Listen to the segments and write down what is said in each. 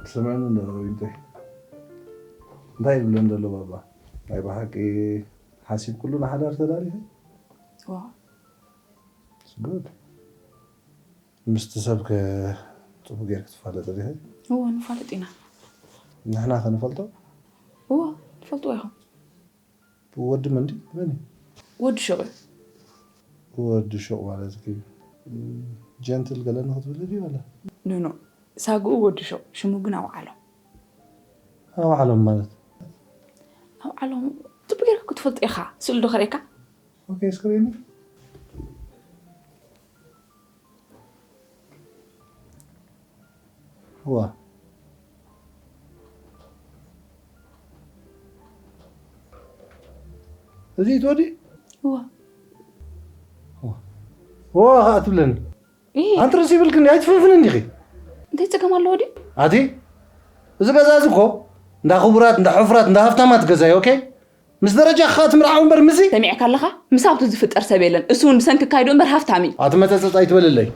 ስምዕኒ እንዶ ዊንተይ፣ እንታይ ይብለን ዘሎ ባባ? ናይ ብሓቂ ሓሲብኩሉ ንሓዳር ተዳሊኺ? ዋ። It's good። ምስቲ ሰብከ ጽቡቅ ጌርክ ትፋለጥ ዲኺ? እወ፣ ንፋለጥ ኢና። ንሕና ከ ንፈልጦ? እወ፣ ትፈልጥዎ ኢኹም። ወዲ መን ድዩ? መን እዩ? ወዲ ሹቕ እዩ። ወዲ ሹቕ ማለት ከ ጀንትል ገለ ንኽትብሊ ድዩ ወላ? ኖ፣ ኖ። ሳግኡ ወዲ ሹቕ፣ ሽሙ ግን ኣውዓሎም። ኣውዓሎም ማለት? ኣውዓሎም፣ ጽቡቅ ጌርካ ክትፈልጦ ኢኻ። ስእሊ ዶ ከርእየካ? ኦኬ፣ እስክሪን። ዋ። እዚ ትወዲ? ዋ። ዋ። ዋ፣ ኸኣ ትብለኒ። እይ። ኣንተ ርእሲ ይብልክኒ፣ ኣይትፍንፍንን ዲኺ? እንታይ ጸገም ኣለዎ ድዩ? ኣቲ፣ እዚ ገዛ እዚ እኮ እንዳ ክቡራት፣ እንዳ ሕፉራት፣ እንዳ ሃፍታማት ገዛ እዩ፣ ኦኬ? ምስ ደረጃኻ ትምርዓው እምበር ምስዚ? ሰሚዕካ ኣለኻ? ምስ ሃብቱ ዝፍጠር ሰብ የለን። እሱ እውን ብሰንኪ ካይዱ እምበር ሃፍታም እዩ። ኣቲ መጸጸጽ ኣይትበልለይ።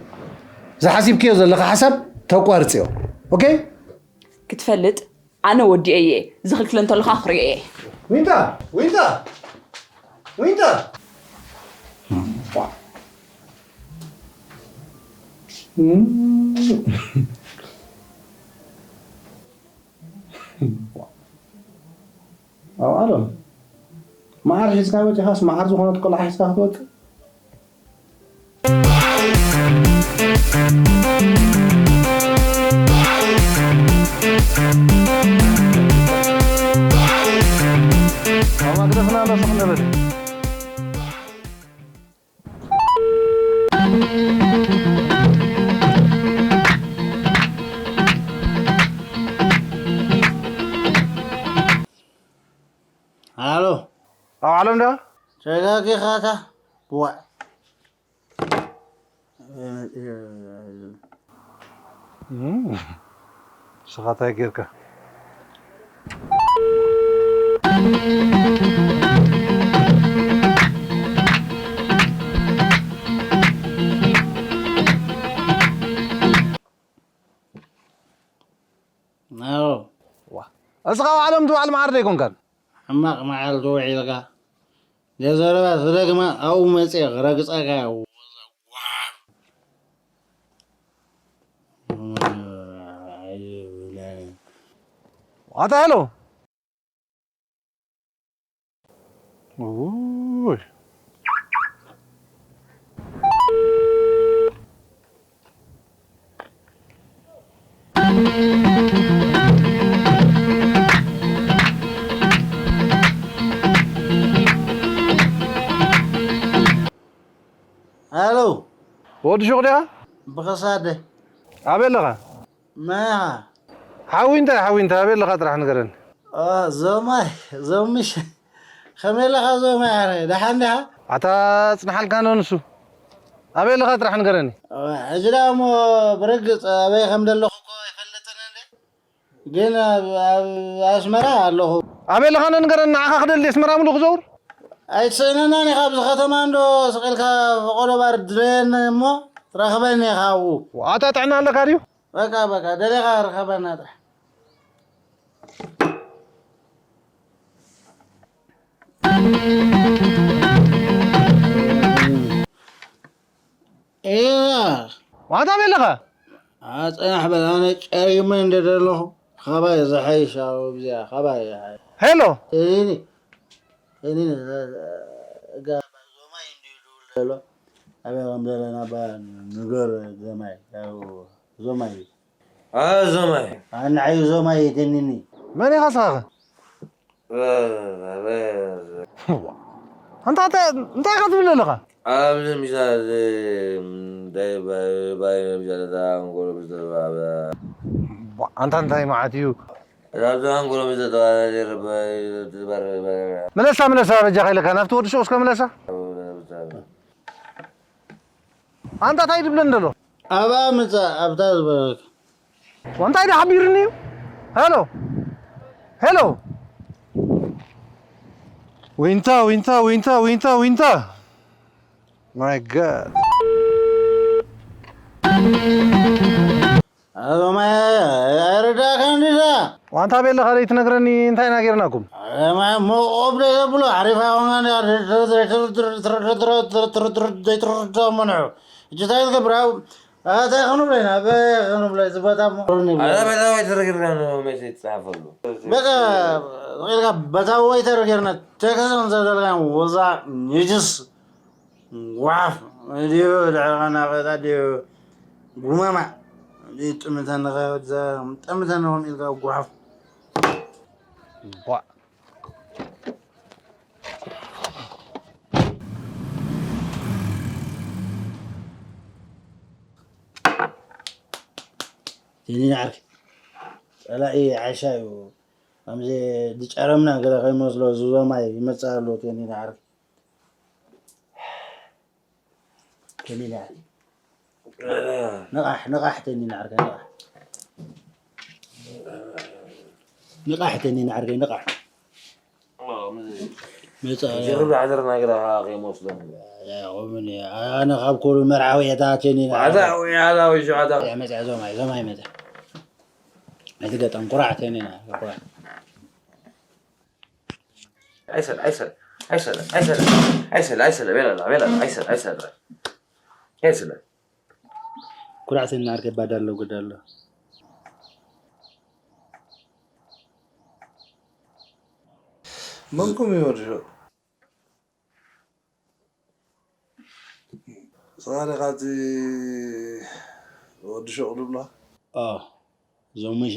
ዝሓሲብክዮ ዘለኻ ሓሳብ ተቋርጽዮ። ኦኬ? ክትፈልጥ ኣነ ወዲኤ እየ። ዝኽልክለ እንተለኻ ክሪኦ እየ። ዊንታ! ዊንታ! ዊንታ! ኣብ ዓለም መዓር ሒዝካ ወጺኻስ መዓር ዝኾነት ቆልዓ ሒዝካ ክትወጽእ? ማማ ግደፍና ኣሎ ስቕ ንብል። ሃሎ። ኣብ ዓለም ዶ? ተጋጊኻታ። ዋእ። እም፣ ንስኻ እንታይ ጌርካ? ኣዎ። ዋ፣ እስኻ ኣብ ዓለም ትበዓል መዓር ዶ ኣይኮንካን? ሕማቕ መዓልቲ ውዒልካ። ዘረባ ትደግማ ኣብኡ መፅየ ክረግፀካ እየ። ኣታ ሄሎ። ኡይ። ሃሎ። ወዲ ሹቕ ድያ? ብኸሳደ። ኣበይ ኣለኻ? መን ኢኻ? ሓዊ እንታይ፣ ሓዊ እንታይ? ኣበይ ኣለኻ ጥራሕ ንገረኒ። ኦ፣ ዞማይ፣ ዞምሽ። ከመይ ኣለኻ ዞማይ? ኣረ፣ ደሓን ዲኻ? ኣታ ጽንሓልካ ነው ንሱ። ኣበይ ኣለኻ ጥራሕ ንገረኒ። ኦ፣ ሕጂ ደኣ እሞ ብርግጽ ኣበይ ከም ዘለኹ እኮ ኣይፈልጥን እንዴ? ግን ኣብ፣ ኣብ ኣስመራ ኣለኹ። ኣበይ ኣለኻ ንገረኒ፣ ንዓኻ ክደሊ ኣስመራ ምሉእ ክዘውር? ኣይትስእነናን ኢኻ፣ ኣብዚ ከተማ እንዶ ስቕ ኢልካ ፈቖዶ ባር ድረየኒ እሞ ረኽበኒ ኢኻ ኣብኡ። ኣታ ጥዕና ኣለካ ድዩ? በቃ፣ በቃ፣ ደሊኻ ርኸበና ጥራሕ። እያ። ዋታ በለኻ? ኣጸናሕ በል፣ ኣነ ጨሪመ እንደ ደለኹ፣ ኻባይ ዝሓይሽ ኣብ እዚኣ፣ ኻባይ ዝሓይሽ። ሄሎ። እኔ፣ እኔ፣ እጋ፣ ዞማይ እንዲሁ ድውል ዘሎ፣ ኣበይ ከም ዘለና ባ ንገር፣ ዞማይ፣ ያው፣ ዞማይ። አ፣ ዞማይ። ኣንዓዩ ዞማይ የደንኒ። መን ኢኻ ስኻ? ኣንታ፣ እንታይ፣ እንታይ ኢኻ ትብል ዘለኻ? ኣብዚ ምሻ፣ እዚ፣ እንታይ፣ ባይ፣ ባይ፣ ምሻ፣ እዛ፣ ኣንጎሎ፣ ብዝተባበ። ኣንታ፣ እንታይ መዓት እዩ? ኣብዚ ኣንጎሎ፣ ብዝተባበ፣ ዝርበ፣ ዝርበ፣ ምለሳ፣ ምለሳ፣ በጃኻ ኢለካ፣ ናብቲ ወዲ ሹቕ እስከ ምለሳ። ኣንታ እንታይ ድብለኒ ዘሎ? ኣብኣ ምጻእ፣ ኣብታ ዝበለካ። እንታይ ደኣ ሓቢርኒ እዩ? ሄሎ፣ ሄሎ። ዊንታ፣ ዊንታ፣ ዊንታ፣ ዊንታ፣ ዊንታ። My God። ኣዞማይ ኣይረዳእካን ድዳ? ዋንታ ቤለ ካልእ ትነግረኒ እንታይ ኢና ጌርናኩም? ኣዞማይ ሞቆብ ዶ ዘብሎ ሓሪፋ ኾንካ ዘይትረድኦ ምንዑ። እጅ እንታይ ትገብር? ኣብ ኣታ ክንብሎ ኢና፣ ኣበይ ክንብሎ? እዚ ቦታ እሞ ኣረ በዛ ወይ ተረግርና ነው መቼ ይጻፈሉ? በቃ ኢልካ በታ ወይ ተረግርና ቴክስት እንዘደልካ ወዛ ንጅስ ጓፍ ድዩ ልዕልና ቀጣ ድዩ ጉማማ ድዩ ጥምተን ከዛ ጥምተን ሆን ኢልካ ጓፍ ቧ። ቴኒን ዓርኪ ጸላኢ ዓሻ እዩ። ከምዚ ዝጨረምና ገለ ከይመስሎ ዝዞማይ ይመጽእ ኣሎ። ቴኒን ዓርኪ ቴኒን ዓርኪ ንቓሕ ንቓሕ ቴኒን ዓርከ ንቓሕ ንቓሕ ቴኒን ዓርከ ንቓሕ መጻ ጀርብ ዓደር ናግራ ከይመስሎ ያቆምን ኣነ ካብ ኩሉ መርዓዊ የታቴኒ ዓዳ ወይ ዓዳ ወይ ሸዓዳ መጻ ዞማይ ዞማይ መጻ ኣይትገጠም ቁራዕ ቴኒን ዓርከ ቁራዕ ኣይሰለ ኣይሰለ ኣይሰለ ኣይሰለ ኣይሰለ ኣይሰለ ቤላ ቤላ ኣይሰለ ኣይሰለ ኣይሰለ ኩራዕ ቴኒን ዓርከ ባዳሎ ጉዳሎ መንኩም ይወድሾ ንስኻ ዲኻ እቲ ወዲ ሹቕ ዝብሎ? ኦ፣ ዞሙሸ።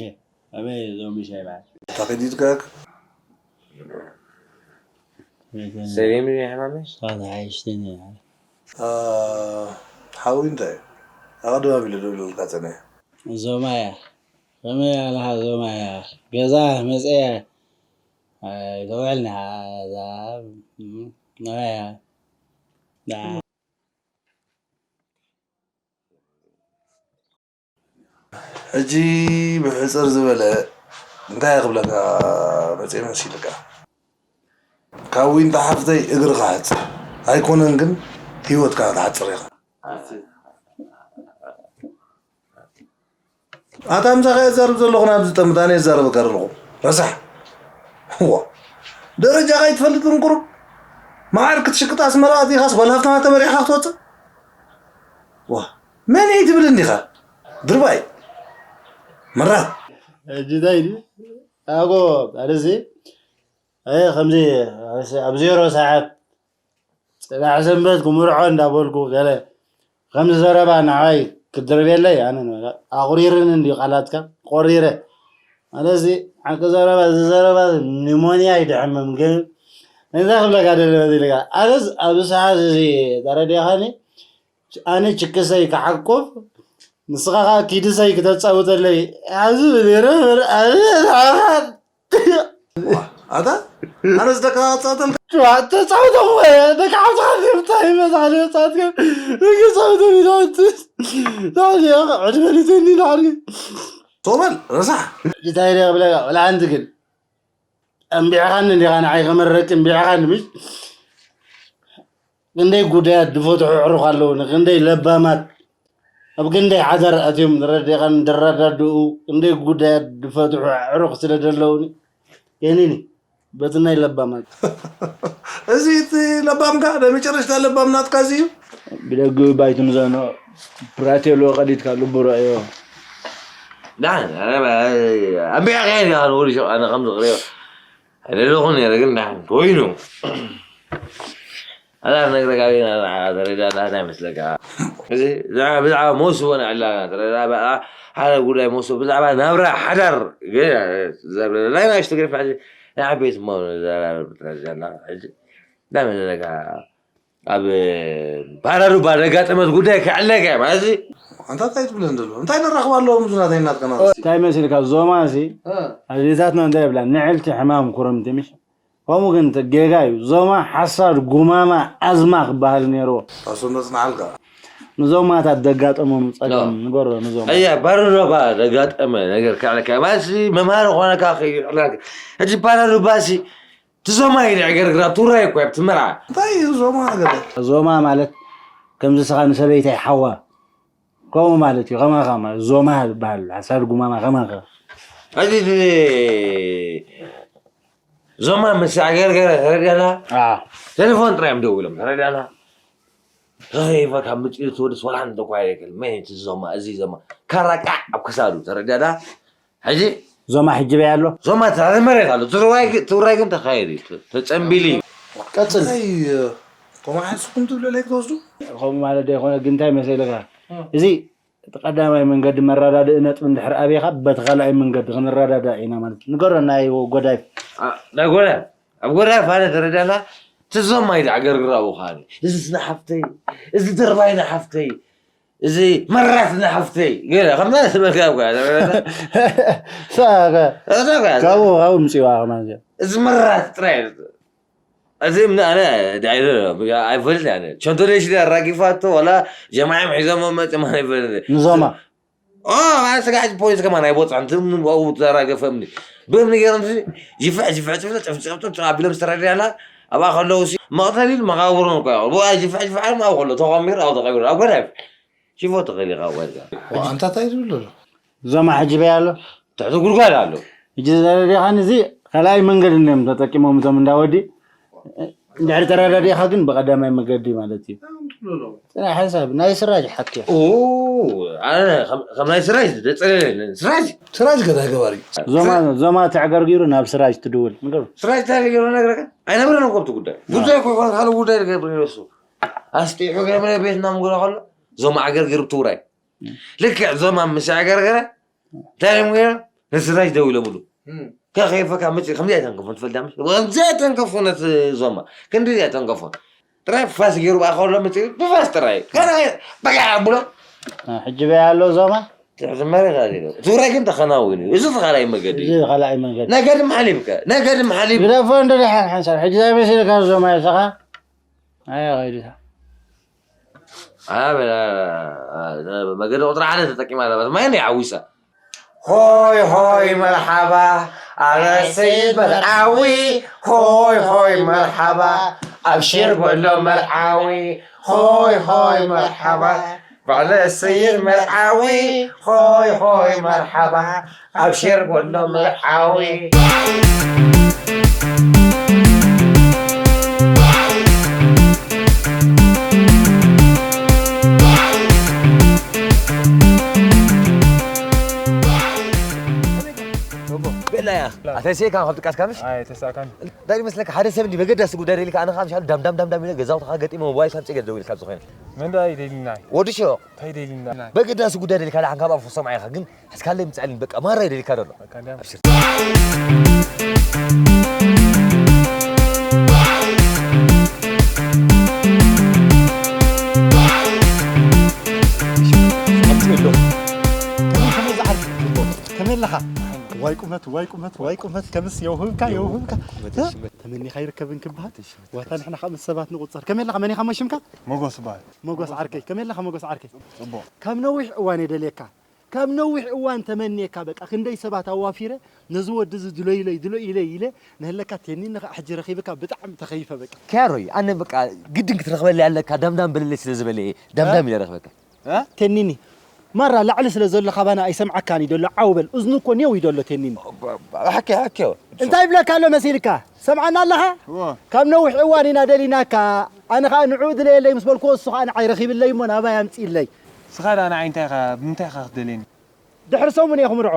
ኣበይ ዞሙሸ ይበሃል? ታኺድ ይድጋግ? ሰሊም ድዩ ሕማመይ? ስኻ ተሓይሽተኒ ይበሃል። አ፣ ሓዊ እንታይ እዩ? ኣቐድም ኣቢሉ ደውልልካ ጸኒሐ። ዞማያ። ከመይ ኣለኻ ዞማያ? ገዛ መጸያ። ኣይተውዕልና እዛ ናባያ ሕጂ ብሕፅር ዝበለ እንታይ ክብለካ መፅእ መሲልካ ካብ ዊንታ ሓፍተይ እግርኻ ሕፅር ኣይኮነን ግን ህይወትካ ክትሓፅር ኢኻ ኣታ ምሳኻ የዛርብ ዘለኹ ናብዚ ጠምት ኣነ የዛረበካ ዘለኹ ረሳሕ ዋ ደረጃኻ ኣይትፈልጥን ቁሩብ መዓር ክትሽቅጥ ኣስመራ ኣቲኻስ ጓል ሃፍታማ ተመሪዕኻ ክትወፅእ ዋ መን እየ ትብል እንዲኻ ድርባይ መራት ሕጂ እንታይ ድዩ ኣጎ ኣደሲ ከምዚ ኣብ ዜሮ ሰዓት ፅባሕ ሰንበት ክምርዖ እንዳበልኩ ገለ ከምዚ ዘረባ ንዓይ ክድርብየለይ ኣነ ኣቑሪርን እንዲ ቃላትካ ቆሪረ ኣለዚ ሓቂ ዘረባ እዚ ዘረባ ኒሞንያ ይድሕምም ግን እንታይ ክብለካ ደለ ኢልካ ኣነስ ኣብዚ ሰዓት እዚ ተረዲኻኒ ኣነ ችክሰይ ክሓቁፍ ንስኻ ከዓ ኪድሰይ ክተፃውተለይ ኣብዚ ብሌረ ኣታ ኣነስ ደቂ ኣጻተል ሸውዓተ ጻውቶም ደቂ ሓምሳ እንታይ መሳለ ጻትከ ደቂ ጻውቶም ይዳት ታዲያ ዕድመ ልተኒ ዳዕሪ ቶበል ረሳሕ እንታይ ደ ብለ ወላ ሓንቲ ግን ኣንቢዕኻኒ እንዲኻ ንዓይ ከመረቂ እምቢዕኻኒ ምሽ ክንደይ ጉዳያት ዝፈትሑ ኣዕሩኽ ኣለዉኒ፣ ክንደይ ለባማት ኣብ ክንደይ ሓዳር ኣትዮም ንረዲእኻን ዝረዳድኡ ክንደይ ጉዳያት ዝፈትሑ ኣዕሩኽ ስለ ዘለዉኒ የኒኒ በቲ ናይ ለባማት። እዚ እቲ ለባምካ ናይ መጨረሽታ ለባም ናትካ እዚ እዩ። ብደጊ ባይቱ ምዘኖ ብራቴሎ ቀዲድካ ልቡ ረእዮ። ዳን ኣንቢዕካ ከይድ ንወዲ ሸው ኣነ ከም ዝኽሪዮ ኣይደለኹን ነይረ ግን ዳን ኮይኑ ኣላ ነግረካ ተረዳእና እንታይ መስለካ እዚ ብዛዕባ መውስቦ ንዕላና ተረዳ ሓደ ጉዳይ መውስቦ ብዛዕባ ናብራ ሓዳር ናይ ናሽ ትግርፍ ናይ ዓበይቲ ሞ ዘራርብ ትረዳና ሕጂ እንታይ መስለካ ኣብ ባራዱባ ዘጋጠመት ጉዳይ ክዕለካ ማለት እዚ ኣንታ እንታይ ትብለን ዘሎ እንታይ ንራኽብ ኣለዎ ምዙ ናተይ ናትከና እንታይ መሲልካ ዞማ ሲ ኣዴታትና እንታይ ይብላ ንዕልቲ ሕማም ኩርምቲ ምሽ ከምኡ ግን ጌጋ እዩ። ዞማ ሓሳድ ጉማማ ኣዝማ ክበሃል ነይርዎ። ኣሱ መጽናዓልካ። ንዞማታት ደጋጠሞም ጸገም ንገሮ ንዞማ። ኣያ ባረዶባ ደጋጠመ ነገር ከዕለካ ባሲ መምሃሪ ኾነካ ከይዕላክ ሕጂ ባረዶባሲ ትዞማ ይድዕገርግራ ቱራይ እኮ ኣብ ትመራ እንታይ እዩ ዞማ ገለ ዞማ ማለት ከምዚ ስኻ ንሰበይታይ ሓዋ ከምኡ ማለት እዩ። ከማኻ ማለት ዞማ ዝበሃል ሓሳድ ጉማማ ከማኻ። ሕጂ እቲ ዞማ ምስ ኣገርገረ ተረዲኣና። ቴሌፎን ጥራይ እዮም ደዊሎም ተረዲኣና። ከኸይፈካ ምፅኢት ወድስ ወላ ሓንቲ እኳ የደክል መን እቲ ዞማ እዚ ዞማ ካራቃዕ ኣብ ክሳዱ ተረዲኣና። ሕጂ ዞማ ሕጂ በይ ኣሎ። ዞማ ትራይ መሬት ኣሎ። ትግራይ ግን- ትግራይ ግን ተኻየድ እዩ። ተፀንቢሉ እዩ። ቀፅል። እንታይ ኮማሓስኩም ትብሉ ላይ ክትወስዱ ከምኡ ማለት ዶ ይኮነ ግን እንታይ መሰለካ እዚ እቲ ቀዳማይ መንገዲ መረዳድኢ ነጥቢ እንድሕር ኣብኻ በቲ ካልኣይ መንገዲ ክንረዳዳ ኢና ማለት እዩ። ንገሮ ናይ ጎዳይ ኣ- ናይ ጎዳ ኣብ ጎዳ ፋነ ተረዳና። ትዞም ማይ ዳዕገርግር ኣብኡ ከዓኒ እዚ ንሓፍተይ እዚ ድርባይ ንሓፍተይ እዚ መራት ንሓፍተይ ገለ ከምዛ ዝበልካ እኳ ካብኡ ካብኡ ምፅዋ ከማን እዚኣ እዚ መራት ጥራይ እዚ ምን ኣነ ዳይረ ኣይፈልጥ ያነ ቸንቶሌሽ ዳ ራጊፋቶ ወላ ጀማዓም ሒዞሞ መጽማ ኣይፈልጥ ንዞማ ኦ ኣነ ስጋሕ ፖሊስ ከማን ኣይቦጽ ኣንተ ምን ባው ተራገፈምኒ ብም ንገርም ሲ ጅፍዕ ጅፍዕ ጅፍዕ ጭፍጭፍጭ አቢሎም ስተራዲያና ኣብኣ ከለዉ ሲ መቕተሊን መቓብሩን እኮ ያው ብኣ ጅፍዕ ጅፍዕ ኣልም ኣብ ከሎ ተቐሚር ኣብ ተቐሚር ኣብ ገዳይ ሽፎ ተኸሊኻ ወልጋ ኣንታ እንታይ ትብሉ ኣሎ ዞማ ሕጂ በይ ኣሎ ትሕቲ ጉድጓድ ኣሎ ሕጂ ተረዲኻኒ እዚ ካልኣይ መንገዲ እዮም ተጠቂሞም እቶም እንዳወዲ እንድሕር ተረዳዲኻ ግን ብቐዳማይ መገዲ ማለት እዩ ጥራሕ ሓሳብ ናይ ስራጅ ሓቂ ኣነ ከም ናይ ስራጅ ደፀለለ ስራጅ ስራጅ ገዛ ገባሪ ዞማ ዞማ ተዕገርጊሩ ናብ ስራጅ ትድውል ንገሩ ስራጅ እንታይ ገይሩ ነግረካ ኣይነብረን እኮ እቲ ጉዳይ ጉዳይ እኮ ይኮን ካልእ ጉዳይ ዝገብር ይረሱ ኣስጢሑ ገምረ ቤትና ምጉራ ከሎ ዞማ ዓገርጊሩ ትውራይ ልክዕ ዞማ ምስ ኣገርገረ እንታይ እዮም ገይሮም ንስራጅ ደው ኢሎምሉ ከኸይፈካ መፅእ ከምዚ ኣይተንከፎን ትፈልዳ ምስ ከምዚ ኣይተንከፎ ነቲ ዞማ ክንዲ ኣይተንከፎን ጥራይ ፋስ ገይሩ ብኣ ከሎ መፅእ ብፋስ ጥራይ በቃ ኣብሎ ሕጂ በይ ኣሎ ዞማ ትሕቲ መሬት ኣሊሉ ትግራይ ግን ተኸናዊኑ እዩ እዚ ተኻላይ መገዲ እዚ ካልኣይ መንገዲ ነገ ድማ ሓሊብከ ነገ ድማ ሓሊብ ግደፎ እንዶ ደሓን ሓንሳብ ሕጂ ዛይ መሲልካ ዞማ ይስኻ ኣያ ኸይዱታ መገዲ ቁፅሪ ሓደ ተጠቂማ ኣለባት ማይ ናይ ዓዊሳ ሆይ ሆይ መርሓባ ኣረሰይ መርዓዊ ሆይ ሆይ መርሓባ ኣብሽር በሎ መርዓዊ ሆይ ሆይ መርሓባ ባዕለ ሰይድ መርዓዊ ሆይ ሆይ መርሓባ ኣብሽር በሎ መርዓዊ በላያ ኣተሴካ ከብጥቃስካ ምሽ ኣይተሳካን እንታይ ይመስለካ ሓደ ሰብ እንዲ በገዳሲ ጉዳይ ደሊካ ኣነ ካብ ሻሉ ዳም ዳም ዳም ዳም ኢለ ገዛውትኻ ገጢመ ሞባይል ካብ ጸገ ደውል ካብ ዝኾነ ምን ዳይ ደሊና ወዲ ሸዮ እንታይ ደሊና በገዳሲ ጉዳይ ደሊካ ዳሓን ካብ ኣፉ ሰማዒኻ ግን ሕዝካለይ ምጻልን በቃ ማራ ይደሊካ ደሎ በቃ ዳም ኣብሽር ከመይ ኣለኻ? ዋይ ቁመት ዋይ ቁመት ዋይ ቁመት ከምስ የውህብካ የውህብካ ተመኒኻ ይርከብን ክበሃል ዋታ ንሕና ካብ ምስ ሰባት ንቁፀር ከመይ ኣለኻ መን ኢኻ መሽምካ ሞጎስ በሃል ሞጎስ ዓርከይ ከመይ ኣለኻ ሞጎስ ዓርከይ ፅቡቅ ካብ ነዊሕ እዋን የደልየካ ካብ ነዊሕ እዋን ተመንየካ በቃ ክንደይ ሰባት ኣዋፊረ ነዚ ወዲ እዚ ድሎይለይ ድሎ ኢለ ኢለ ንህለካ ቴኒን ንኸዓ ሕጂ ረኺብካ ብጣዕሚ ተኸይፈ በቃ ኪያሮይ ኣነ በቃ ግድን ክትረኽበለይ ኣለካ ዳምዳም በለለይ ስለ ዝበለ እየ ዳምዳም ኢለ ረኽበካ ቴኒኒ ማራ ላዕሊ ስለ ዘሎ ካባና ኣይሰምዓካን እዩ ዘሎ ዓው በል እዝኑ እኮ ኔው እዩ ዘሎ ቴኒኒ ሓኪ ሓኪ እንታይ ይብለካ ኣሎ መሲልካ ሰምዓና ኣለኻ ካብ ነዊሕ እዋን ኢና ደሊናካ ኣነ ኸዓ ንዕኡ ድለየለይ ምስ በልክዎ እሱ ኸዓ ንዓይ ረኺብለይ እሞ ናባይ ኣምፅእለይ ስኻ ደኣ ንዓይ እንታይ ኢኻ ብምንታይ ኢኻ ክትደልየኒ ድሕሪ ሰሙን እየ ክምርዖ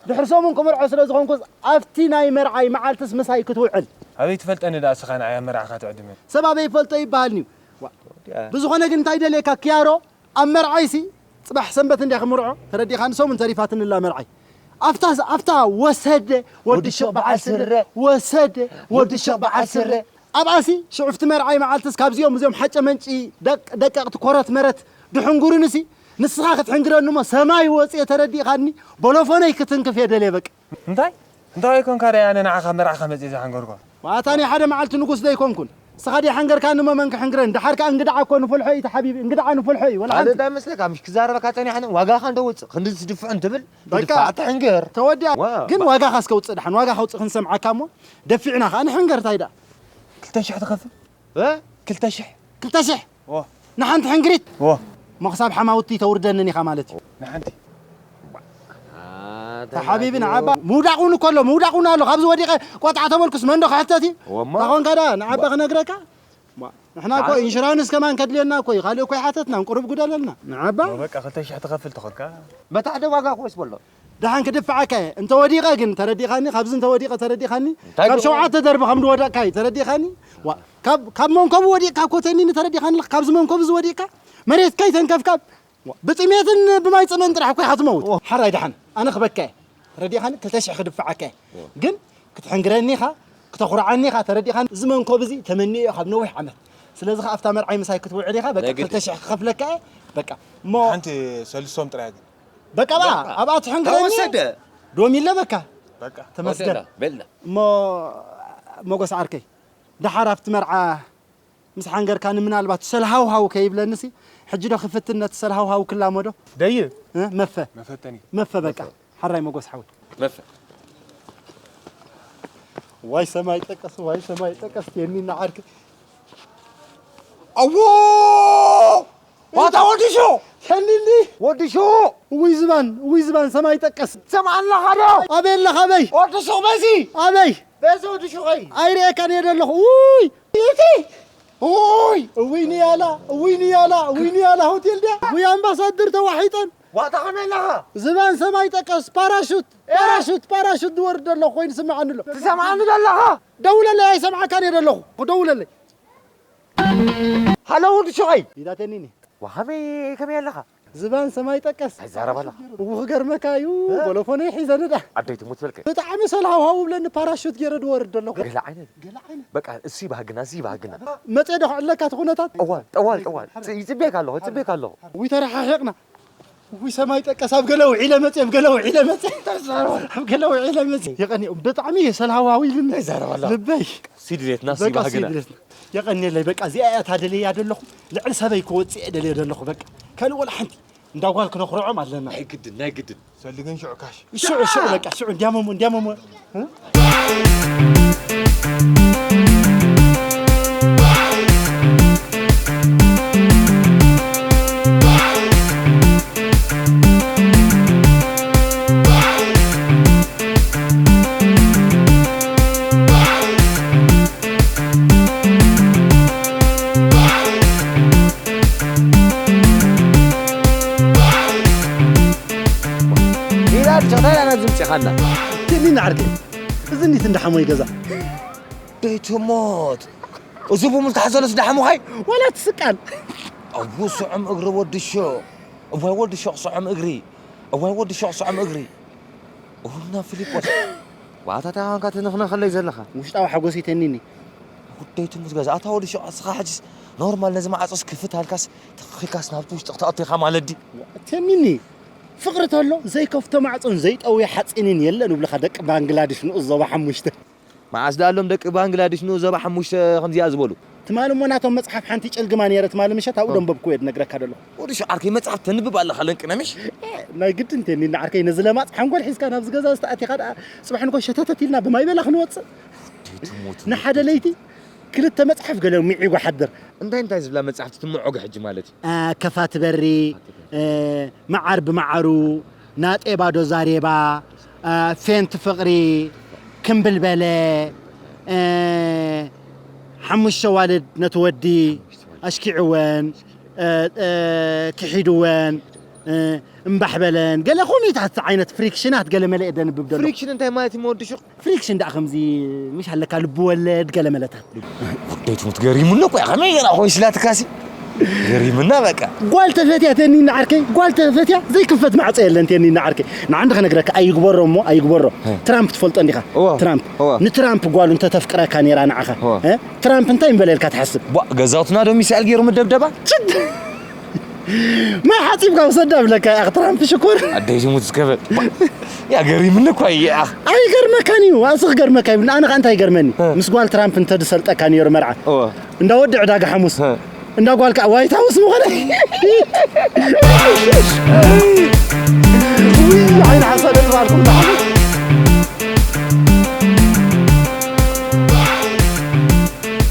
ድሕሪ ሰሙን ክምርዖ ስለ ዝኾንኩስ ኣብቲ ናይ መርዓይ መዓልትስ ምሳይ ክትውዕል ኣበይ ትፈልጠኒ ደኣ ስኻ ንዓይ ኣብ መርዓኻ ትዕድመኒ ሰብ ኣበይ ይፈልጦ ይበሃልኒ እዩ ብዝኾነ ግን እንታይ ደልየካ ክያሮ ኣብ መርዓይሲ ፅባሕ ሰንበት እንድያ ክምርዖ ተረዲኻኒ ሰሙን ተሪፋትኒ ኣላ መርዓይ ኣብታ ኣብታ ወሰደ ወዲ ሽቕ በዓል ስረ ወሰደ ወዲ ሽቕ በዓል ስረ ኣብኣሲ ሽዑፍቲ መርዓይ መዓልትስ ካብዚኦም እዚኦም ሓጨ መንጪ ደቀቕቲ ኮረት መረት ድሕንጉርንሲ ንስኻ ክትሕንግረኒ እሞ ሰማይ ወፅየ ተረዲእኻኒ ቦሎፎነይ ክትንክፍ እየ ደልየ በቃ እንታይ እንታይ ኮይንካ ደይ ኣነ ንዓኻ መርዓኻ መፅእ ዝሓንገርኳ ዋታ ናይ ሓደ መዓልቲ ንጉስ ደይኮንኩን ንስኻ ደይ ሓንገርካኒ እሞ መን ክሕንግረኒ ደሓር ከኣ እንግድዓ እኮ ንፈልሖ እዩ ተሓቢቢ እንግድዓ ንፈልሖ እዩ ወላ ኣነ ሓንቲ እንታይ መስለካ ምሽ ክዛረበካ ፀኒሐ ዋጋኻ እንደ ወፅእ ክንዲ ዝድፍዑ እንትብል በቃ ትድፋዕ ትሕንገር ተወዲኣ ዋው። ግን ዋጋ ካስ ከውፅእ ደሓን ዋጋ ከውፅእ ክንሰምዓካ እሞ ደፊዕና ከዓ ንሕንገር እንታይ ደኣ ክልተ ሽሕ ትኸፍል እ? ክልተ ሽሕ ክልተ ሽሕ ዎ። ንሓንቲ ሕንግሪት ዎ። እሞ ክሳብ ሓማውቲ ተውርደንን ኢኻ ማለት እዩ። ንሓንቲ ተሓቢቢ ንዓባ ምውዳቕ እውን እኮ ኣሎ፣ ምውዳቕ እውን ኣሎ። ካብዚ ወዲቐ ቆጥዓ ተበልኩስ መን ዶ ክሕተት እዩ? እወማ። ታኾንካ ደኣ ንዓባ ክነግረካ። ንሕና እኮ ኢንሹራንስ ከማን ከድልየና እኮ እዩ። ካልእ እኮ ይሓተትና፣ ቁሩብ ጉደለልና። ንዓባ በቃ ክልተ ሽሕ ትኸፍል ተኾንካ። በታ ሓደ ዋጋ እኮ ይስበሎ። ደሓን ክድፍዓካ እየ። እንተወዲቐ ግን ተረዲኻኒ፣ ካብዚ እንተወዲቐ ተረዲኻኒ፣ እንታይ ካብ ግርማ? ሸውዓተ ደርቢ ከም ዝወደቕካ እዩ ተረዲኻኒ። ዋ፣ ካብ ካብ መንኮቡ ወዲቕካ እኮ ተኒኒ ተረዲኻኒ ኣለኻ። ካብዚ መንኮቡ እዚ ወዲቕካ መሬት ከይተንከፍካ ዋ፣ ብጥሜትን ብማይ ጽምእን ጥራሕ እኮ ኢኻ ትመውት። ዋ። ሓራይ ደሓን ኣነ ክበካ እየ ተረዲኻኒ፣ ክልተ ሽሕ ክድፍዓካ እየ። ግን ክትሕንግረኒ ኢኻ፣ ክተኹርዓኒ ኢኻ ተረዲኻኒ። እዚ መንኮብ እዚ ተመኒዮ እየ ካብ ነዊሕ ዓመት። ስለዚ ኸዓ ኣብታ መርዓይ ምሳይ ክትውዕል ኢኻ፣ በቃ ናይ ግድን። ክልተ ሽሕ ክኸፍለካ እየ። በቃ እሞ ሓንቲ ሰልሶም ጥራይ ግን በቃ በቃ ኣብኣ ትሕንግረኒ ተወሰደ። ዶም ኢለ በቃ በቃ ተመስገን። በልና እሞ ሞጎስ ዓርከይ፣ ደሓር ኣብቲ መርዓ ምስ ሓንገርካኒ ምናልባት ሰልሃውሃው ከይብለኒሲ፣ ሕጂ ዶ ክፍትን ነቲ ሰልሃውሃው ክላመዶ? ደይብ። እ? መፈ። መፈተኒ። መፈ በቃ። ሓራይ ሞጎስ ሓወይ። መፈ። ዋይ ሰማይ ጠቀስ፣ ዋይ ሰማይ ጠቀስ፣ የኒና ዓርከይ። ኣዎ! ዋታ ወዲ ሹቕ! ሸኒኒ! ወዲ ሹቕ! እውይ ዝባን፣ እውይ ዝባን ሰማይ ጠቀስ። ትሰምዓ ኣለኻ ዶ? ኣበይ ኣለኻ ኣበይ? ወዲ ሹቕ በዚ! ኣበይ? በዚ ወዲ ሹቐይ! ኣይርእየካን እየ ዘለኹ። ውይ! እቲ! ውይ! እውይ ንያላ፣ እውይ ንያላ፣ እውይ ንያላ ሆቴል ድያ? ውይ ኣምባሳድር ተዋሒጠን። ዋታ ከመይ ኣለኻ? ዝባን ሰማይ ጠቀስ ፓራሹት፣ እ? ፓራሹት፣ ፓራሹት ዝወርድ ዘሎ ኮይኑ ስምዓኒ ኣሎ። ትሰምዓኒ ዘለኻ? ደውለለይ ኣይሰምዓካን እየ ዘለኹ። ክደውለለይ። ሃሎ ወዲ ሹቐይ። ኢዳተኒኒ። ዋሃበይ ከመይ ኣለኻ? ዝባን ሰማይ ጠቀስ። ኣይዛረባላ። እው ክገርመካ እዩ። እ? ቦሎፎነይ ሒዘ ንዳ። ኣደይ ትሙት በልከ። ብጣዕሚ ሰልሃውሃው ብለኒ ፓራሹት ገይረ ድወርድ ኣለኹ። ገለ ዓይነት። ገለ ዓይነት። በቃ እሱ ይባህግና፣ እሱ ይባህግና። መጼ ዶ ክዕለካ እቲ ኩነታት? ጠዋል፣ ጠዋል፣ ጠዋል። ይጽበየካ ኣለኹ፣ ይጽበየካ ኣለኹ። ውይ ተረሓሒቕና። ውይ ሰማይ ጠቀስ ኣብ ገለ ውዒለ መጼ፣ ኣብ ገለ ውዒለ መጼ። ኣብ ገለ ውዒለ መጼ። የቐንየው ብጣዕሚ እየ ሰልሃውሃው ኢሉኒ። ኣይዛረባላ። ልበይ። ሲድሬትና በቃ ሲባህግና። ሲድሬትና። የቐንየለይ በቃ እዚኣ እያ ታደለያ ደለኹ። ልዕሊ ሰበይ ክወጽእ እየ ደልየ ደለኹ በቃ። ካልእ ወላ ሓንቲ እንዳ ጓል ክነኹርዖም ኣለና። ናይ ግድን ናይ ግድን። ሰሊ ግን ሽዑ ካሽ። ሽዑ ሽዑ በቃ ሽዑ እንዲያመሙ እንዲያመሙ። እ? ሜዳ ጨቕጣ ኣና ዝምፅኻና። ትኒ ንዓርከይ እዚ እንዲት እንዳሓሞይ ገዛ። ደይ ትሞት። እዚ ብሙልታ ሓዘሎስ ዳሓሙኻይ? ወላ ትስቃል። ኣቡ ስዑም እግሪ ወዲ ሾቕ። እዋይ ወዲ ሾቕ ስዑም እግሪ። እዋይ ወዲ ሾቕ ስዑም እግሪ። ኡና ፊሊጶስ። ዋታታ ኳንካ ትንኽነኸለይ ዘለኻ። ውሽጣዊ ሓጎስ ይተኒኒ። ጉዳይ ትሙት ገዛ ኣታ ወዲ ሾቕ እስኻ ሕጅስ ኖርማል ነዚ ማዕጾስ ክፍት ኣልካስ ተኺልካስ ናብቲ ውሽጢ ክተኣቱ ኢኻ ማለት ድዩ? ተኒኒ። ፍቕሪ ተሎ ዘይከፍቶ ማዕጾን ዘይጠውዮ ሓጺንን የለን እብልኻ ደቂ ባንግላድሽ ንኡስ ዞባ ሓሙሽተ። መዓስ ደኣ ኣሎም ደቂ ባንግላድሽ ንኡስ ዞባ ሓሙሽተ ከምዚኣ ዝበሉ? ትማሊ እሞ ናቶም መጽሓፍ ሓንቲ ጨልግማ ነይረ ትማሊ ምሸት ኣብኡ ደንበብኩ እየ ዝነግረካ ዘለኹ። ወዲ ሸዓርከይ መጽሓፍ ተንብብ ኣለኻ ለንቅነ ምሽ? ናይ ግድን ተኒና ዓርከይ ነዚ ለማጽ ሓንጎል ሒዝካ ናብዚ ገዛ ዝተኣቲኻ ደኣ ጽባሕ ንኮ ሸተተት ኢልና ብማይ በላ ክንወጽእ። ንሓደ ለይቲ ክልተ መጽሓፍ ገለ ሚዒጎ ሓድር። እንታይ እንታይ ዝብላ መጻሕፍቲ ትምዖገ ሕጂ ማለት እዩ? ከፋ ትበሪ፣ መዓር ብመዓሩ፣ ናጤባ ዶ ዛሬባ፣ ፌንት ፍቕሪ፣ ክምብል በለ፣ ሓሙሽተ ዋልድ ነቲ ወዲ ኣሽኪዕወን፣ ክሒድወን፣ እምባሕ በለን፣ ገለ ኮሚታት ዓይነት ፍሪክሽናት ገለ መለ እየ ደንብብ ደሎ። ፍሪክሽን እንታይ ማለት እዩ መወዲ ሹቕ? ፍሪክሽን ደኣ ከምዚ ምሽ ኣለካ ልቢ ወለድ ገለ መለታት። ጉዳይ ትሙት ገሪሙና እኮ ከመይ ገና ሆይ ስላትካሲ ገሪሙና በቃ። ጓል ተፈትያ ተኒና ዓርከይ፣ ጓል ተፈትያ ዘይክፈት ማዕጾ የለን ተኒና ዓርከይ። ንዓንዲ ከነግረካ ኣይግበሮ እሞ ኣይግበሮ። ትራምፕ ትፈልጦ እንዲኻ? እወ። ትራምፕ። እወ። ንትራምፕ ጓሉ እንተተፍቅረካ ነይራ ንዓኻ። እወ። እ? ትራምፕ እንታይ እምበለ ኢልካ ትሓስብ? ቧ፣ ገዛውትና ዶ ሚሳኤል ገይሩ ምደብደባ? ችድ! ማይ ሓጺብካ ውሰዳ ብለካ ኢኻ ትራምፕ ሽኮር። ኣደይ ዝሙት ዝከበል። ያ ገሪምኒ እኳ እየ ኣኽ። ኣይገርመካን እዩ፣ ኣስኽ ገርመካ ይብል። ኣነ ኸኣ እንታይ ይገርመኒ? እ። ምስ ጓል ትራምፕ እንተ ዝሰልጠካ ነይሩ መርዓ። እወ። እንዳ ወዲ ዕዳጋ ሓሙስ። እ። እንዳ ጓል ከኣ ዋይት ሃውስ ምኾነ። ውይ፣ ዓይኒ ሓሳደ ዝበልኩም እንዳሓሙስ።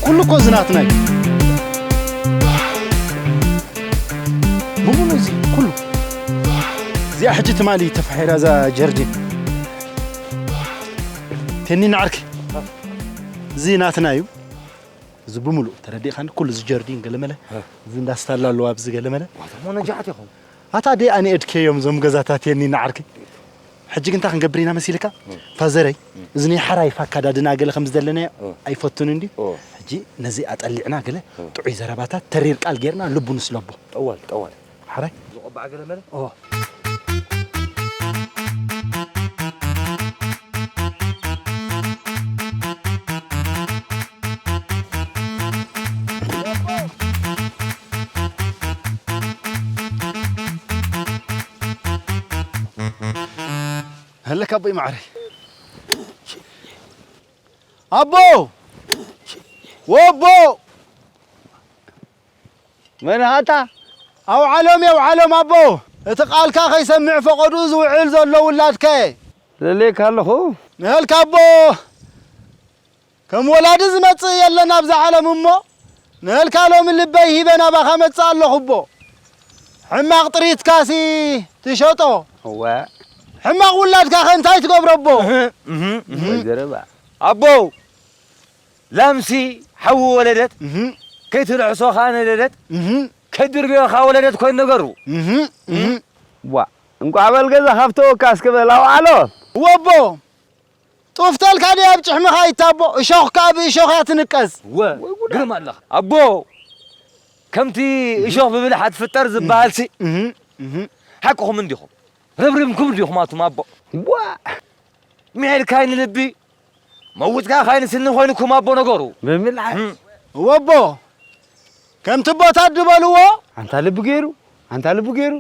ኩሉ እኮ ዝናትና እዩ። ያ ሕጂ ትማሊ ተፋሒራ እዛ ጀርዲን። ቴኒ ንዓርኪ። እዚ ናትና እዩ። እዚ ብምሉእ ተረዲእካኒ፣ ኩሉ እዚ ጀርዲን ገለመለ፣ እ። እዚ እንዳስታላ ኣለዋ ኣብዚ ገለመለ። ዋታ ሞ ነጃሓት ኢኹም። ኣታ ደይ ኣነ ኤድከዮም እዞም ገዛታት የኒ ንዓርኪ። ሕጂ ግን እንታይ ክንገብር ኢና መሲልካ? እ። ፋዘረይ፣ እ። እዚ ናይ ሓራይ ፋካዳድና ገለ ከም ዝደለናዮ እ። ኣይፈቱን እንዲ። እ። ሕጂ ነዚ ኣጠሊዕና ገለ እ። ጥዑይ ዘረባታት ተሪር ቃል ጌርና ልቡ ንስለቦ። ጠዋል፣ ጠዋል። ሓራይ? ዝቆባዕ ገለመለ? ኦ። ሃለካ ኣቦይ ማዕረይ። ኣቦ! ወቦ! መን ኢኻ ኣታ? ኣውዓሎም የውዓሎም ኣቦ፣ እቲ ቃልካ ከይሰምዕ ፈቐዱ ዝውዕል ዘሎ ውላድከ። ደልየካ ኣለኹ። ንህልካ ኣቦ፣ ከም ወላዲ ዝመጽእ የለን ኣብዛ ዓለም እሞ፣ ንህልካ ሎሚ ልበይ ሂበ ናባኻ መጽእ ኣለኹ ኣቦ። ሕማቕ ጥሪትካሲ ትሸጦ። እወ። ሕማቕ ውላድካ ከ እንታይ ትገብሮ ኣቦ? እህ፣ እህ፣ እህ። ወይ ዘረባ። ኣቦ፣ ላምሲ ሓዊ ወለደት፣ እህ። ከይትልሕሶ ኸኣ ነደደት፣ እህ። ከይድርብዮኻ ወለደት ኮይኑ ነገሩ። እህ፣ እህ። ዋ፣ እንቋዕ በል ገዛ ካብተወካ እስኪ በል ኣውዓሎ። ወቦ፣ ጡፍተልካ ድያ ኣብ ጭሕምኻ ይታቦ፣ እሾኽካ ብእሾኽ እያ ትንቀዝ። ወ፣ ግርም ኣለኻ። ኣቦ፣ ከምቲ እሾኽ ብብልሓ ትፍጠር ዝበሃልሲ፣ እህ፣ እህ። ሓቅኹም እንዲኹም። ረብሪብኩም እንዲኹም ኣቱም ኣቦ። ዋ! ምሒርካይ ንልቢ፣ መውጽካ ካይን ስኒ ኮይንኩም ኣቦ ነገሩ። ብምልዓል። እም። እወ ኣቦ፣ ከምቲ ኣቦታት ዝበልዎ። ኣንታ ልቢ ገይሩ፣ ኣንታ ልቢ ገይሩ።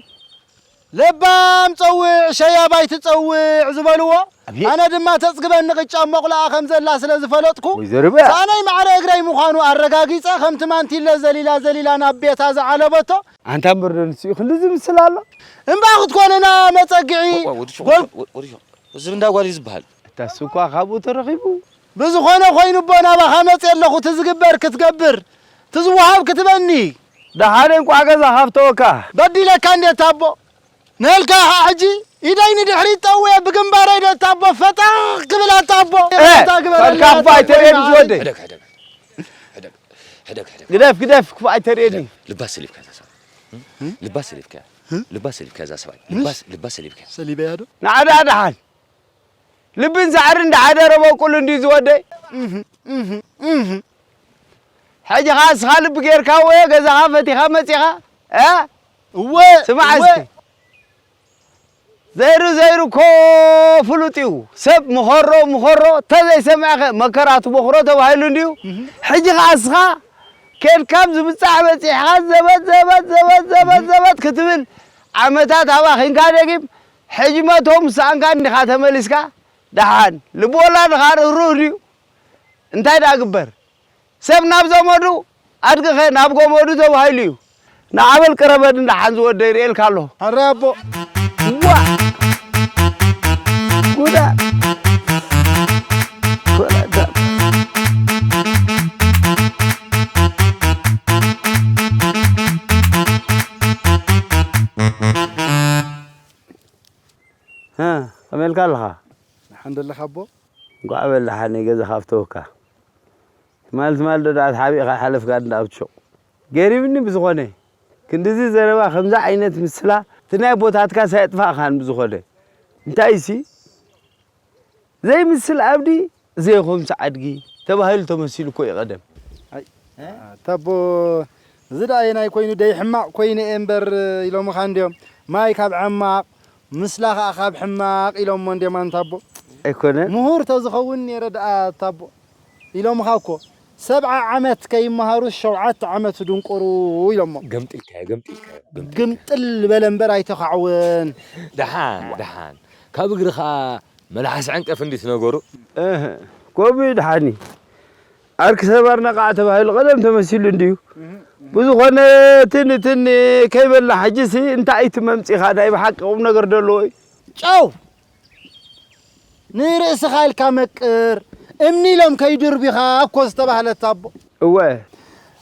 ለባም ጸውዕ፣ ሸያብ ኣይትጸውዕ ዝበልዎ። ኣቤት። ኣነ ድማ ተጽግበኒ ቅጫ ሞቕላኣ ከም ዘላ ስለ ዝፈለጥኩ፣ ወይዘሮ በያ። ሳእነይ ማዕረ እግረይ ምዃኑ ኣረጋጊጸ፣ ከምቲ ማንቲለ ዘሊላ ዘሊላ ናብ ቤታ ዝዓለበቶ። ኣንታ እምበር ዶ ንሱ እዩ ክንዲ ዝምስል ኣሎ? እምባ ክትኮንና መጸግዒ ወ-፣ ወ-፣ ወዲ ሸ-፣ ጎል- ወ-፣ ወ-፣ ወዲ ሸ-፣ እዚ እንዳ ጓል እዩ ዝበሃል። እታ እሱ እኳ ካብኡ ተረኺቡ። ብዝኾነ ኮይኑ ኣቦ ናባኻ መጽእ ኣለኹ፣ እቲ ዝግበር ክትገብር፣ እቲ ዝወሃብ ክትበኒ። ደሓነ እንቋዕ ገዛ ሃብተወካ። በዲለካ እንዴት ኣቦ? ነልካ ኸዓ ሕጂ ኢደይ ንድሕሪት ጠውየ ብግንባረይ ደታ ኣቦ ፈጣኽ ክብል ኣታ ኣቦ። እ፣ እታ ግበረለይ በልካ ኣታ ኣቦ ኣይተርእየኒ ኣቦ ዝወደይ። ሕደግ፣ ሕደግ። ሕደግ፣ ሕደግ፣ ሕደግ። ግደፍ፣ ግደፍ፣ ክፉእ ኣይተርእየኒ። ልባ ሰሊብካ እዛ ሰብኣይ። ልባ ሰሊብካ። ልባ ሰሊብካ እዛ ሰብኣይ። ልባ፣ ልባ ሰሊብካ። ሰሊበያ ዶ? ንዓዳ ደሓን። ልብን ሳዕርን እንዳሓደረ በቁል እንድዩ ዝወደይ። እህ፣ እህ፣ እህ። ሕጂ ኸዓ እስኻ ልቢ ጌርካ ወዮ ገዛኻ ፈቲኻ መጺኻ፣ እ? እወ፣ ስማዕ እወ። እስኪ። ዘይሩ ዘይሩ እኮ ፍሉጥ እዩ። ሰብ ምኸሮ ምኸሮ ተዘይሰምዐኸ መከራ ትቦኽሮ ተባሂሉ እንድዩ። እህ። ሕጂ ኸዓ እስኻ ኬድካ ኣብ ዝብጻሕ በጺሕኻ ዘበት፣ ዘበት፣ ዘበት፣ ዘበት፣ እህ። ዘበት ክትብል ዓመታት ኣባኺንካ ደጊም ሕጂ መቶም ሰኣንካ እንዲኻ ተመሊስካ። ደሓን ልቢ ወላድኻ ርህሩህ ድዩ? እንታይ ደኣ ግበር? ሰብ ናብ ዘመዱ፣ ኣድግኸ ናብ ገመዱ ተባሂሉ እዩ። ንዓበል ቅረበኒ ደሓን ዝወደይ ይርእየልካ ኣለኹ። ኣረ ኣቦ። ዋ! ጉዳ! ጉዳ! እ፣ ከመይ ኢልካ ኣለኻ? ደሓን ደለኻ ኣቦ? እንኳዕ በል ደሓን ገዛ ካብተወካ። ትማል ትማል ዶ ደኣ ተሓቢእካ ሓለፍካ እንዳ ኣብ ሹቕ። ገሪምኒ ብዝኾነ። ክንድዚ ዘረባ ከምዚ ዓይነት ምስላ እቲ ናይ ኣቦታትካስ ኣየጥፋእኻን ብዝኾነ። እንታይሲ ዘይምስል ኣብዲ ዘይኾምስ ኣድጊ ተባሂሉ ተመሲሉ እኮ እዩ ቀደም። ኣይ፣ ኣታ ኣቦ፣ እዚ ደኣ ኣየናይ ኮይኑ ደይ ሕማቕ ኮይኑ እየ እምበር ኢሎምኻ እንድዮም። ማይ ካብ ዓማቕ፣ ምስላ ኸኣ ካብ ሕማቕ ኢሎሞ እንድዮም ኣንታ ኣቦ። ኣይኮነን። ምሁር ተዝኸውን ነይረ ደኣ ኣታ ኣቦ። ኢሎምኻ እኮ፣ ሰብዓ ዓመት ከይመሃሩ ሸውዓተ ዓመት ድንቁሩ ኢሎሞ። ገምጢልካዮ፣ ገምጢልካዮ፣ ገምጢልካዮ። ግምጥል በለ እምበር ኣይተኻዕወን። ደሓን፣ ደሓን። ካብ እግሪ ኸኣ መልሓስ ዕንቀፍ እንዲ ትነገሩ። እህ፣ ኮቢ ድሓኒ። ዓርኪ ሰብ ኣርነቃዕ ተባሂሉ ቀደም ተመሲሉ እንድዩ። ብዝኾነ ትኒ ትኒ ከይበልና ሕጂሲ እንታይ እቲ መምጺኻ ናይ ብሓቂ ቁም ነገር ደለዎ እዩ። ጨው! ንርእስኻ ኢልካ መቅር፣ እምኒ ኢሎም ከይድርቢኻ እኮ ዝተባህለት ኣቦ። እወ።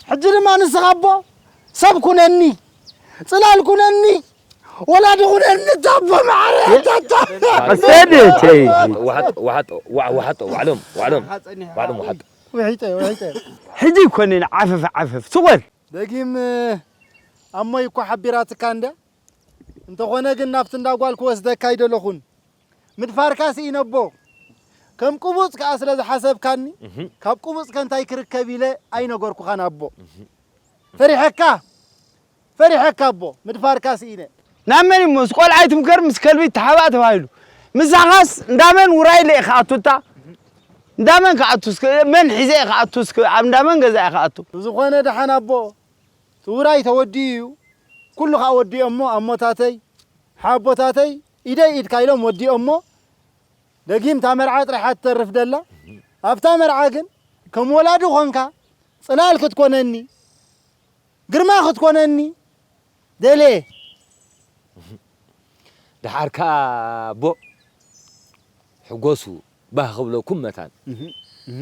ሕጂ ድማ ንስኻ ኣቦ፣ ሰብ ኩነኒ፣ ጽላል ኩነኒ፣ ወላ ድኹነ እንታቦ ማዕረ ታታ ኣሰደተይ ዋሓጦ ዋሓጦ ዋሓጦ ዋዕሎም ዋዕሎም ዋዕሎም ዋሓጦ ውሒጠ ውሒጠ ሕጂ ይኮነን ዓፈፍ ዓፈፍ ስቆል ደጊም ኣሞይ እኮ ሓቢራትካ እንዳ እንተኾነ ግን ናብቲ እንዳጓል ክወስደካ ኣይደለኹን። ምድፋርካ ስኢነቦ ከም ቅቡፅ ከኣ ስለ ዝሓሰብካኒ ካብ ቅቡፅ ከንታይ ክርከብ ኢለ ኣይነገርኩኻን ኣቦ። ፈሪሐካ ፈሪሐካ ኣቦ ምድፋርካ ስኢነ። ናብ መን እዩ ምስ ቆልዓ ኣይትምከር ምስ ከልቢ ተሓባእ ተባሂሉ ምሳኻስ እንዳመን ውራይ ኢለ ክኣቱታ እንዳመን ክኣቱ እስከ መን ሒዘ እየ ክኣቱ እስከ ኣብ እንዳመን ገዛ እየ ክኣቱ ብዝኾነ ደሓን ኣቦ እቲ ውራይ ተወዲኡ እዩ። ኩሉ ከዓ ወዲኦሞ ኣሞታተይ ሓቦታተይ ኢደይ ኢድካ ኢሎም ወዲኦሞ ደጊም እታ መርዓ ጥራሓ ትተርፍ ደላ ኣብታ መርዓ ግን ከም ወላዲ ኾንካ ፅላል ክትኮነኒ ግርማ ክትኮነኒ ደልየ ደሓርካ ኣቦ ሕጎሱ ባህ ክብለኩም መታን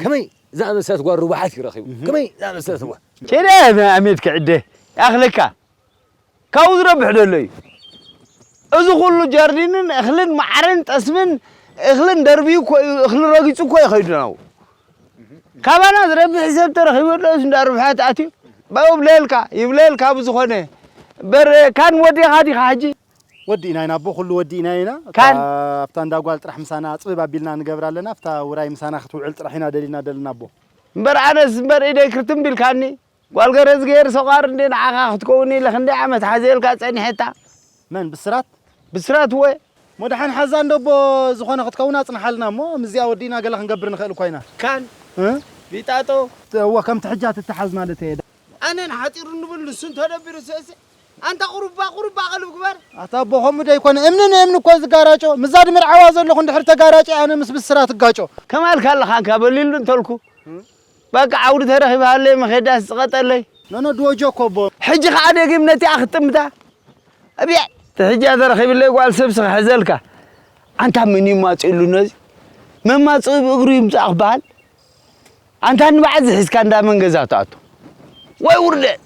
ከመይ ዝኣመሰለት ጓል ርቡሓት ይረኺቡ ከመይ ዝኣመሰለት ጓል ኬደ ኣሜት ክዕደ ያኽለካ ካብኡ ዝረብሕ ደሎ እዩ እዚ ኩሉ ጀርዲንን እኽልን ማዓርን ጠስምን እኽልን ደርብዩ እኮ እዩ እኽሊ ረጊፁ እኮ ይኸይዱ ናው ካባና ዝረብሕ ሰብ ተረኺቡ ኣለስ እንዳ ርብሓት ኣትዩ ባው ብለልካ ይብለልካ ብዝኾነ በር ካን ወዲኻ ዲኻ ሕጂ ወዲእና ኢና ኣቦ ኩሉ ወዲእና ኢና ካን ኣብታ እንዳ ጓል ጥራሕ ምሳና ፅብብ ኣቢልና ንገብር ኣለና ኣብታ ውራይ ምሳና ክትውዕል ጥራሕ ኢና ደሊና ደልና ኣቦ እምበር ኣነስ እምበር ኢደይ ክርትም ቢልካኒ ጓል ገረዝግሄር ሰቋር እንዴ ንዓኻ ክትከውን ኢለ ክንደይ ዓመት ሓዚኤልካ ጸኒሐታ መን ብስራት ብስራት ወ መድሓን ሓዛ እንዶ ኣቦ ዝኾነ ክትከውን ኣጽንሓልና እሞ ምስዚኣ ወዲእና ገለ ክንገብር ንኽእል እኳ ኢና ካን እ? ቢጣጦ እወ ከምቲ ሕጃ ትተሓዝ ማለት እየ ኣነን ሓፂሩ ንብል ንሱ እንተደቢሩ ሰእሲ ኣንታ ቁሩባ ቁሩባ ቀልብ ግበር ኣታ ኣቦ ከምኡ ዶ ኣይኮነ እምኒ ንእምኒ እኮ ዝጋራጮ ምዛ ድምርዓዋ ዘለኹ እንድሕር ተጋራጨ ኣነ ምስ ብስራት እጋጮ ከማልካ ኣለኻ እንካ በሊሉ እንተልኩ በቃ ዓውዲ ተረኺባሃለይ መኼዳስ ዝቐጠለይ። ኖኖ ድወጆ እኮ ኣቦ። ሕጂ ኸዓ ደጊም ነቲኣ ክትጥምታ። ኣብያ እቲ ሕጂ ተረኺብለይ ጓል ሰብሲ ክሕዘልካ። ኣንታ መን እዩ ማፂኡሉ ነዚ? መማፅኡ ብእግሩ ይምፃእ ክበሃል? ኣንታ ንባዓል ዝሒዝካ እንዳ መን ገዛ ትኣቱ? ወይ ውርደት!